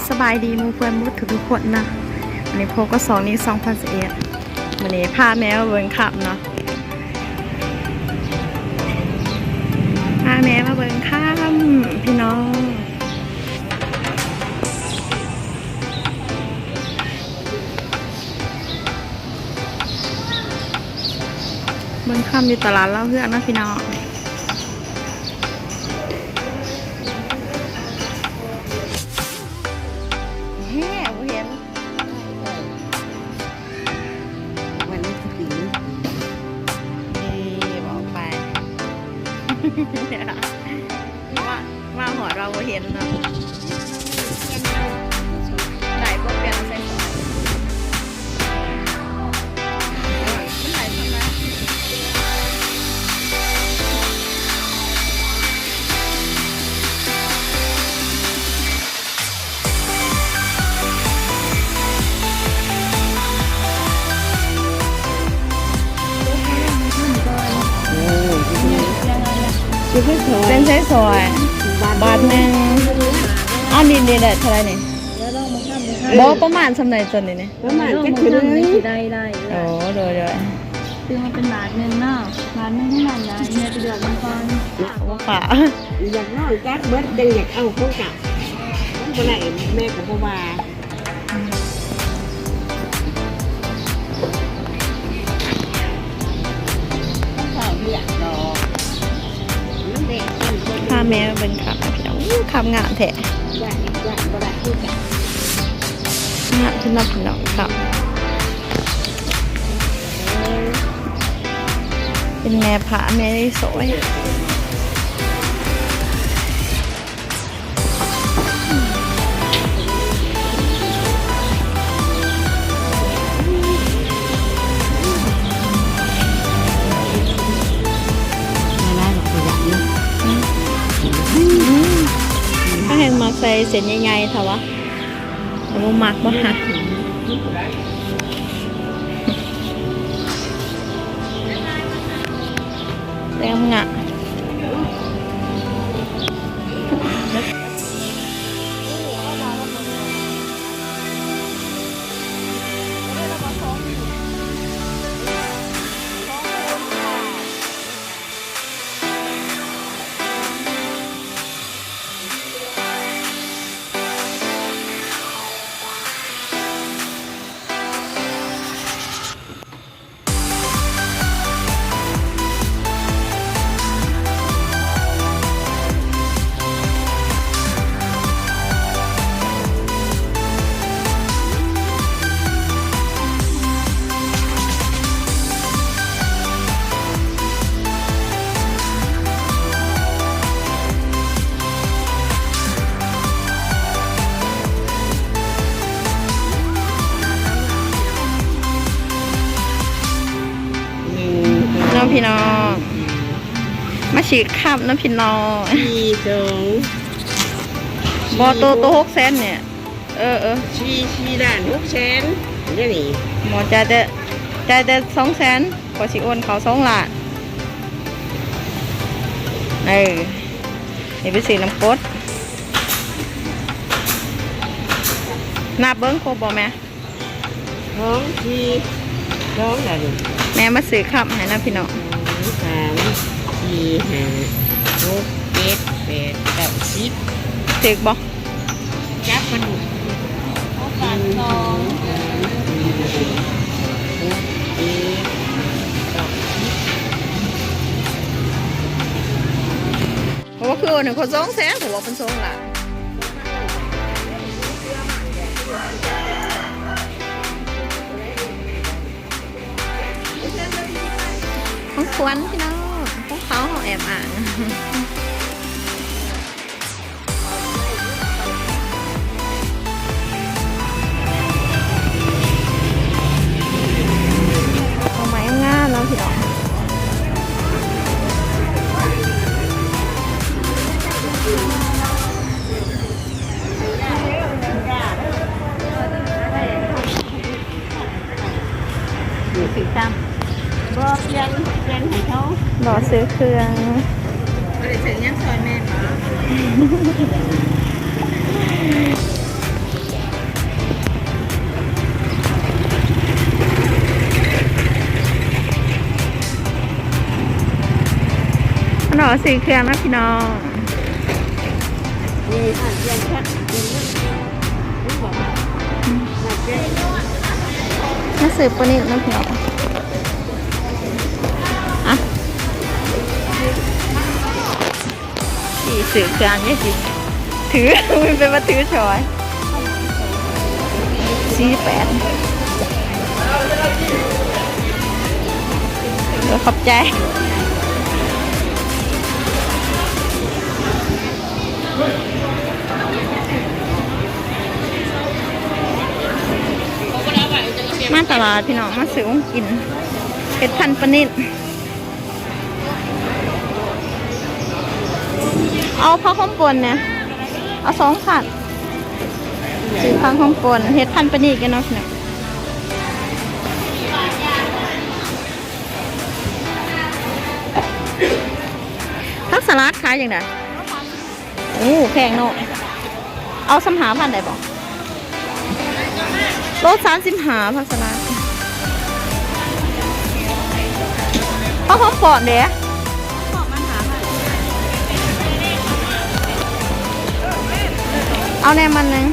ສະບາຍດີໝູ່ເພື່ອນໝົດທຸກໆຄົນນະ. ມື້ນີ້ພົບກັບຊ່ອງນິກສອງພັນຊາວເອັດ ມື້ນີ້ພາແມ່ມາເບິ່ງຄຳເນາະ ພາແມ່ມາເບິ່ງຄຳພີ່ນ້ອງ. ເບິ່ງຄຳຢູ່ຕະຫຼາດລາວເຮືອງເນາະພີ່ນ້ອງ. ແຮະ ບໍ່ເຫັນ ເອີ ເອີ ເອີ ນີ້ບອກໄປ ມາ ມາຮອດວ່າບໍ່ເຫັນເນາະ. ໄດ້ບໍ່ ປ່ຽນໃສ່ ເປັນໄຊສອຍ ບາດໜຶ່ງ. ອັນນີ້ ນີ້ໄດ້ເທົ່າໃດນີ້? ບໍ່ ປະມານສ່ຳໃດຕົວນີ້ນີ້? ປະມານຈັກຄືໜຶ່ງ ໄດ້ ໄດ້ ໂອ້ ໂດຍ ໂດຍ ຊື້ມາເປັນບາດໜຶ່ງເນາະ ບາດໜຶ່ງເທົ່ານັ້ນນະ ແມ່ໄປເລືອກເບິ່ງກ່ອນ. ບໍ່ປະ ຢາກນ້ອງຈັກເບິດ ຈັ່ງຢາກເອົາຂອງເກົ່າ ມັນບໍ່ໄດ້ ແມ່ກໍບໍ່ວ່າ. ພາແມ່ມາເບິ່ງຄຳນະພີ່ນ້ອງ. ໂອ້ ຄຳງາມແທ້ ງາມເນາະພີ່ນ້ອງ. ຄຳເປັນແມ່ພະແມ່ໄຊສອຍ. ເຮົາແຮ່ງມັກໃສ່ເສັ້ນໃຫຍ່ໆ ເທົ່າວ່າ ບໍ່ມັກບໍ່ຫາ. ແຕ່ງາມ. ເນາະພີ່ນ້ອງ ມາຊື້ຄຳເນາະພີ່ນ້ອງ. ສີ່ ສອງ ບໍ່ ໂຕ ໂຕຫົກແສນນີ້. ເອີ ເອີ ສີ່ ສີ່ລ້ານຫົກແສນ ດຽວນີ້ ໝໍຈ່າຍແຕ່ ຈ່າຍແຕ່ສອງແສນ ຂ້ອຍຊິໂອນເຂົ້າສອງລ້ານ. ເອີ ນີ້ໄປຊື້ນ້ຳກົດ ນັບເບິ່ງຄົບບໍ່ແມ່? ສອງ ສີ່ ສອງ ແລ້ວນີ້ ແມ່ມາຊື້ຄຳໃຫ້ນະພີ່ນ້ອງ. ສອງ ສາມ ສີ່ ຫ້າ ຫົກ ເຈັດ ແປດ ເກົ້າ ສິບ ຖືກບໍ່? ຈັບມັນ ຫົກ ບາດ ສອງ ຫົກ ເຈັດ ແປດ ເກົ້າ ສິບ ເພາະວ່າຄືໂອນໃຫ້ເຂົາສອງແສນ ເພາະວ່າເພິ່ນສອງລ້ານ. ຂອງຂວັນພີ່ນ້ອງ ຂອງເຂົາ ເຮົາແອບອ້າງ. ດອກໄມ້ງາມເນາະພີ່ນ້ອງ. ບໍ່ ປ່ຽນ ປ່ຽນໃຫ້ເຂົາ ບໍ່ ຊື້ເຄື່ອງ ບໍ່ໄດ້ໃຊ້ເງິນສອດແມ່ນບໍ່? ຂໍຊື້ເຄື່ອງນຳພີ່ນ້ອງ. ມາຊື້ປານິດນຳພີ່ນ້ອງ. ອ່ະ ຊິຊື້ເຄື່ອງນີ້ຊິຖື ເປັນວ່າຖືຊ່ອຍ. ສີ່ສິບແປດ ເອີ ຂອບໃຈ. ມາຕະຫຼາດພີ່ນ້ອງ ມາຊື້ຂອງກິນ ເຫັດພັນປານິດ. ເອົາຜັກໂຮມປົ່ນແດ່ ເອົາສອງພັນ. ຊື້ຜັກໂຮມປົ່ນ ເຫັດພັນປານິດກັນເນາະພີ່ນ້ອງ. ຜັກສະຫຼັດຂາຍຈັ່ງໃດ? ໂອ້ ແພງເນາະ. ເອົາຊຳຫ້າພັນໄດ້ບໍ່? ໂລສາມສິບຫ້າ ຜັກສະຫຼັດ. ເອົາຫອມປ້ອມເດ? ເອົາແດ່ມັນໜຶ່ງ.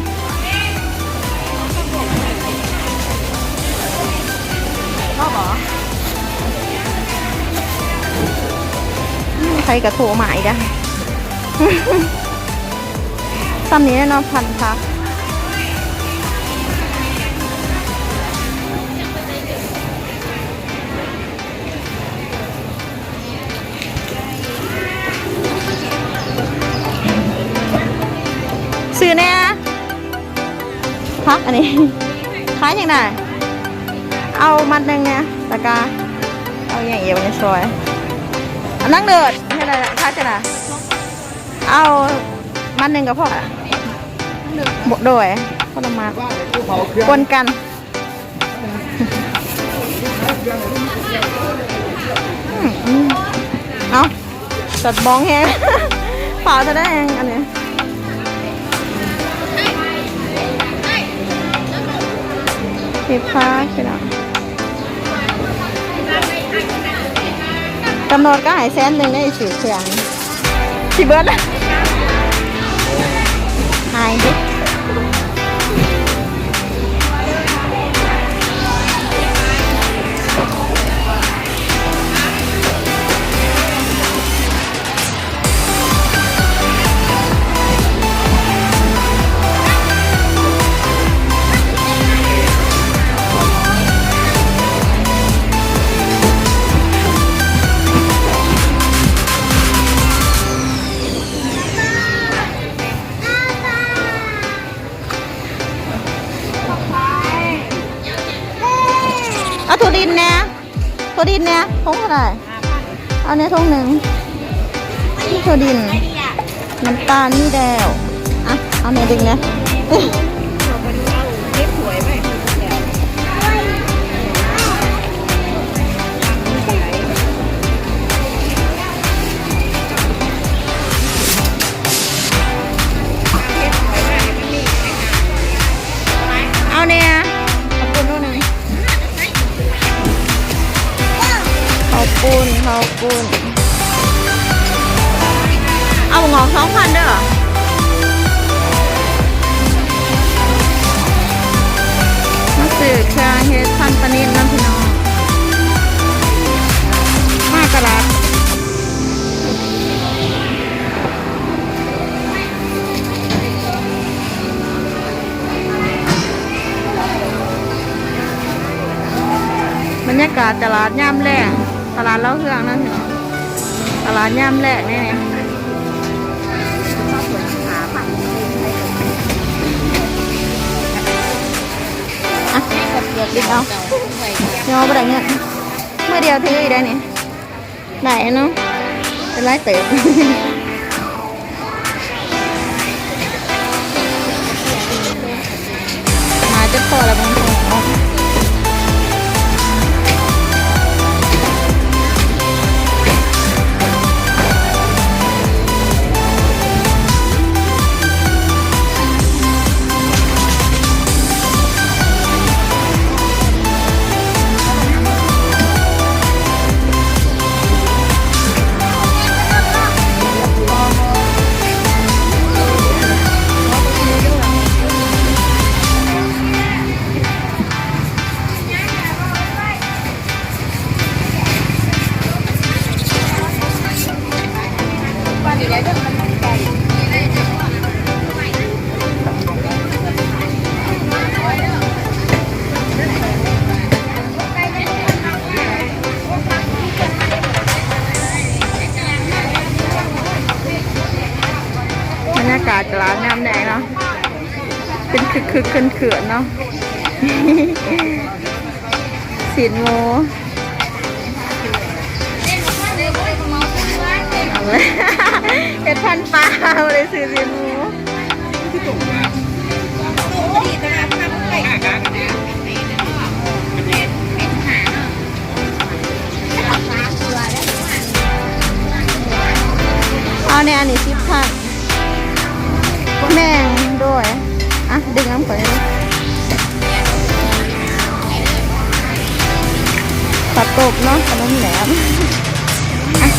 ໃຜກະໂທມາອີກລະ. ຊ່ຳນີ້ແຫຼະເນາະ ພັນຜັກ. ຊື້ແດ່ ຜັກອັນນີ້ ຂາຍຈັ່ງໃດ? ເອົາມັດໜຶ່ງແດ່ ແລ້ວກະເອົາຫຍັງອີກໃນຊອຍ? ອັນນັ້ນເດີດ ເຮັດໄດ້ລະ ຂາຍຈັ່ງໃດ? ເອົາມັດໜຶ່ງກໍພໍລະ. ໂດຍ ຄົນລະມັດ ປົນກັນ. ອືມ ອືມ ເອົາ ຈັດບອງແຮງ ຝາກເທົ່າໃດແຮງອັນນີ້ ເກັບຜັກພີ່ນ້ອງ. ກຳນົດກໍໃຫ້ແສນໜຶ່ງໄດ້ຊື້ເຄື່ອງ. ຊິເບິດລະ ຫາຍເດ້. ເອົາຖົ່ວດິນແດ່ ຖົ່ວດິນແດ່ ຖົງເທົ່າໃດ? ເອົາແດ່ຖົງໜຶ່ງ ຖົ່ວດິນ ນ້ຳຕານມີແລ້ວ. ອ່ະ ເອົາແດ່ດຶງແດ່. ເອົາແດ່ ເອົາປຸ້ນໂລໜຶ່ງ. ເຂົ້າປຸ້ນ ເຂົ້າປຸ້ນ ເອົາໝາກຫອກສອງພັນເດີ້. ມາຊື້ເຄື່ອງເຮັດພັນປານິດນຳພີ່ນ້ອງ ມາຕະຫຼາດ. ບັນຍາກາດຕະຫຼາດຍາມແລງ ຕະຫຼາດເລົ່າເຮືອງນະພີ່ນ້ອງ ຕະຫຼາດຍາມແລງນີ້ ນີ້ ອ່ະ ເອົາ ຍໍບໍ່ໄດ້ເງິນ ມື້ດຽວຖືອີກໄດ້ນີ້. ໄດ້ເນາະ ເປັນຫຼາຍເຕີບ ມາຈົນພໍລະເບິ່ງ. ເປັນຄຶກໆເຂືອນໆເນາະ ຊີ້ນໝູ ເອົາເລີຍ ເຮັດພັນປາ ບໍ່ໄດ້ຊື້ຊີ້ນໝູ. ເອົາແດ່ ອັນນີ້ສິບພັນ ແມ່ນ ໂດຍ ອ່ະ ດຶງນຳຂ້ອຍ ເຂົ້າຕົ້ມເນາະ ຂະໜົມແຫຼມ ອ່ະ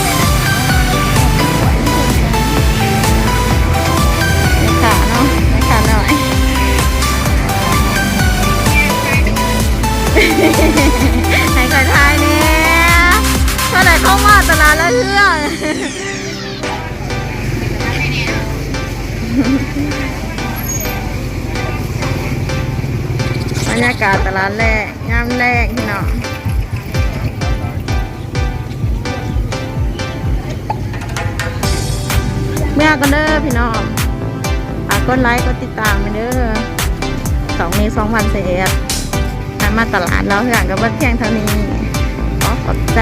ແມ່ຄ້າເນາະ ແມ່ຄ້ານ້ອຍ ໃຫ້ຂ້ອຍຖ່າຍແດ່ ເທົ່າໃດເຂົ້າມາຕະຫຼາດລະເຮືອ. ບັນຍາກາດຕະຫຼາດແລກ ຍາມແລງພີ່ນ້ອງ ເມືອກ່ອນເດີພີ່ນ້ອງ ຝາກກົດໄລກົດຕິດຕາມແດ່ເດີ ສອງ ເມສອງພັນຊາວເອັດ ມາຕະຫຼາດລະເຮືອນກໍເບິດພຽງເທົ່ານີ້ ຂໍຂອບໃຈ.